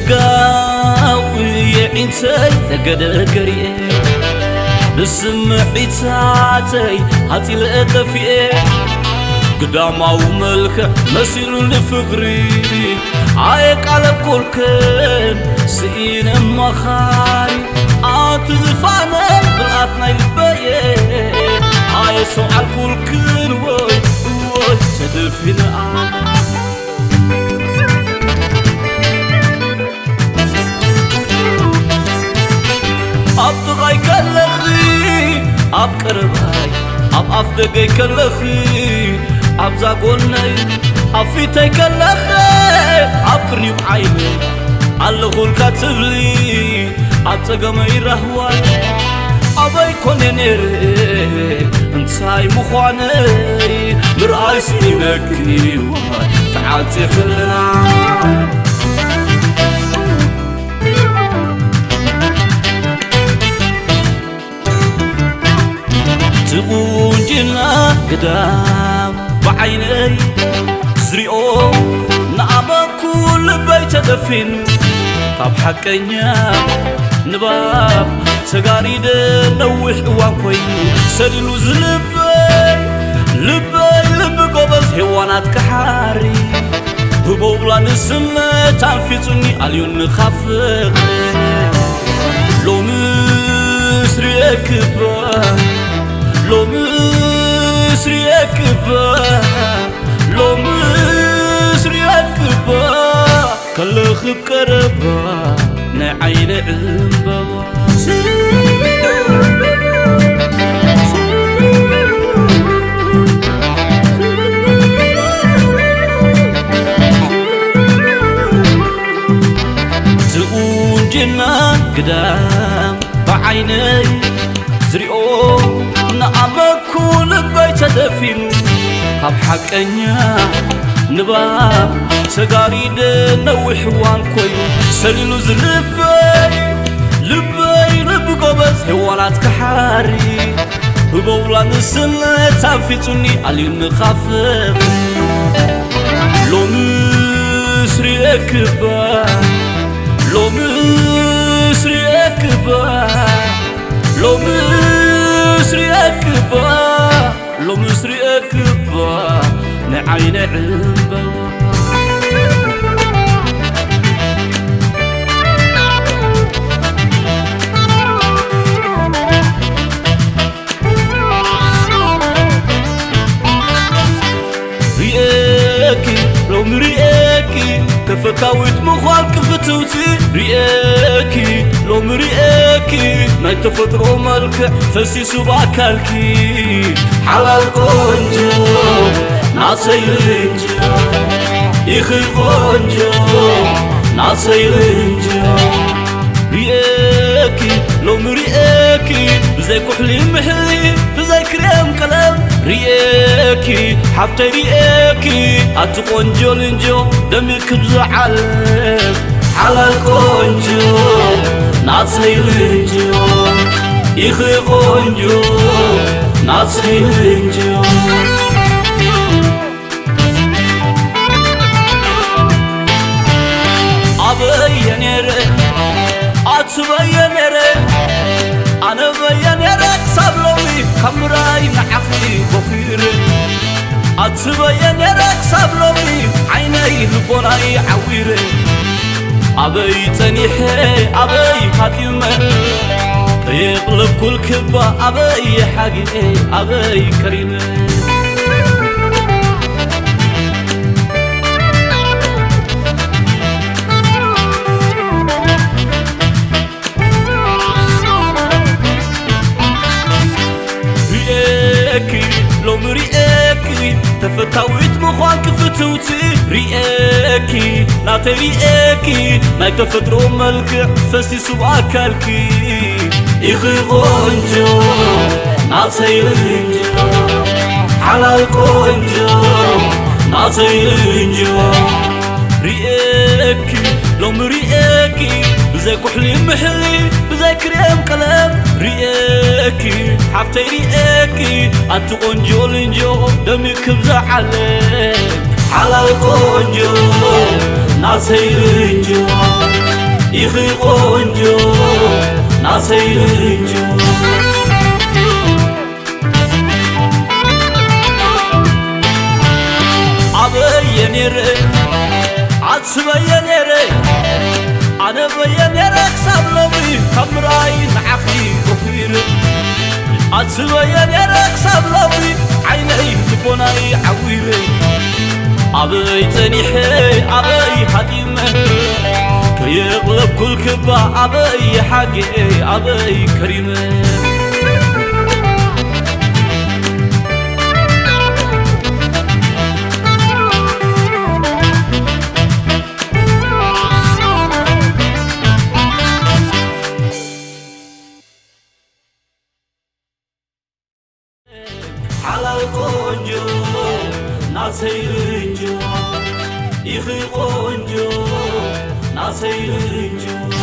ጋው የዒንተይ ተገደገሪኤ ብስምዒታተይ ሃፂለ ጠፊኤ ግዳማዊ መልክዕ መሲሉ ንፍቕሪ ኣየቃለብኩልክን ስኢነ መኻሪ ኣቲ ዝፋነ ብልኣት ናይ ልበየ ኣየሰዓልኩልክን ወይ ወይ ተደፊነ ኣብ ጥቓይ ከለኺ ኣብ ቀረባይ ኣብ ኣፍ ደገይ ከለኺ ኣብዛ ጎነይ ኣብ ፊተይ ከለኺ ኣብ ቅሪብ ዓይነይ ኣለኹልካ ትብሊ ኣብ ጸገመይ ራህዋይ ኣበይ ኮነ ነይረ እንታይ ምዃነይ ምርኣይ ስኢነኪ ተዓፂኽልና ትቑንጅና ግዳም ብዓይነይ ዝሪኦ ንኣመንኩ ልበይ ተደፊኑ ካብ ሓቀኛ ንባብ ተጋሪደ ነዊሕ እዋን ኮይኑ ሰሊሉ ዝልበይ ልበይ ልቢ ጎበዝ ሄዋናት ክሓሪ ህቦብላ ንስነት ኣንፊጹኒ ኣልዩኒ ካብ ፍቕሪ ሎምስ ርኤክባ ሎምስ ርኤክባ ሎምስ ርኤክባ ከለኺ ቀረባ ናይ ዓይነ ዕምበባ ዝቁንጅና ግዳም ብዓይነይ ዝሪኦ ንኣመኩ ልበይ ተደፊኑ ካብ ሓቀኛ ንባብ ተጋሪደ ነዊሕ እዋን ኮይኑ ሰሊሉ ዝልበይ ልበይ ልቢ ጎበዝ ሄዋናት ክሓሪ ህበውላ ንስነት ኣንፊጹኒ ኣልዩኒ ካብ ፍቕሪ ሎምስ ርኤክባ ሎምስ ርኤክባ ሎምስ ርኤክባ ሎምስ ርኤክባ ንዓይነ ዕምበባ ርኤኪ ሎሚ ርኤኪ ተፈታዊት ምዃን ክፍትውቲ ርኤኪ ሎሚ ርኤኪ ናይ ተፈጥሮ መልክዕ ፈሲሱ ብኣካልኪ ሓላል ቆንጆ ናሰይ ርንጆ ኢኺ ቆንጆ ናሰይ ርንጆ ርኤኪ ሎሚ ርኤኪ ብዘይ ኩሕሊ ምሕሊ ብዘይ ክሬም ቀለም ርኤኪ ሓፍተይ ርኤኪ ኣቲ ቆንጆ ልንጆ ደሚክ ክብዚ ዓለም ሓላል ቆንጆ ናሰይ ልንጆ ኢኺ ቆንጆ ናሰይ ልንጆ ኣበየ ነረ ኣትበየ ነረ ኣነበየ ነረ ክሳብ ሎሚ ካብ ምራይ ንዓኽቲ ቦኺረ ኣትበየ ነረ ክሳብ ሎሚ ዓይነይ ልቦናይ ዓዊረ ኣበይ ጸኒሐ ኣበይ ሃጢመ የቕለብኩልክባ ኣበይ ሓጊኤ ኣበይ ከሪመ ርኤኪ ሎሚ ርኤኪ ተፈታዊት ምዃንኪ ፍትውቲ ርኤኪ ናተይ ርኤኪ ናይ ተፈጥሮ መልክዕ ፈሲሱ ብኣካልኪ ኢኺ ቆንጆ ናተይ ርንጆ ሓላል ቆንጆ ናተይ ርንጆ ርኤኪ ሎሚ ርኤኪ ብዘይ ኩሕሊ ምሕሊ ብዘይ ክሬም ቀለም ርኤኪ ሓፍተይ ርኤኪ ኣቲ ቆንጆ ልንጆ ደሚክ ክብዛ ዓለም ሓላል ቆንጆ ናተይ ልንጆ ቆንጆ ናሰይ ርንጆ ኣበየ ነይረ ኣስበየ ነይረ ኣነበየ ነይረ ክሳብ ሎሚ ካብ ምርኣይ ንዓኺ በኺረ ኣስበየ ነይረ ክሳብ ሎሚ ዓይነይ ልቦናይ ዓዊረ ኣበይ ጸኒሐ ኣበይ ሃዲመ ከየቕለብኩልክባ ኣበይ ሓጌ ኣበይ ከሪመ ሓላል ቆንጆ ናሰይ ርንጆ ኢኺ ቆንጆ ናሰይ ርንጆ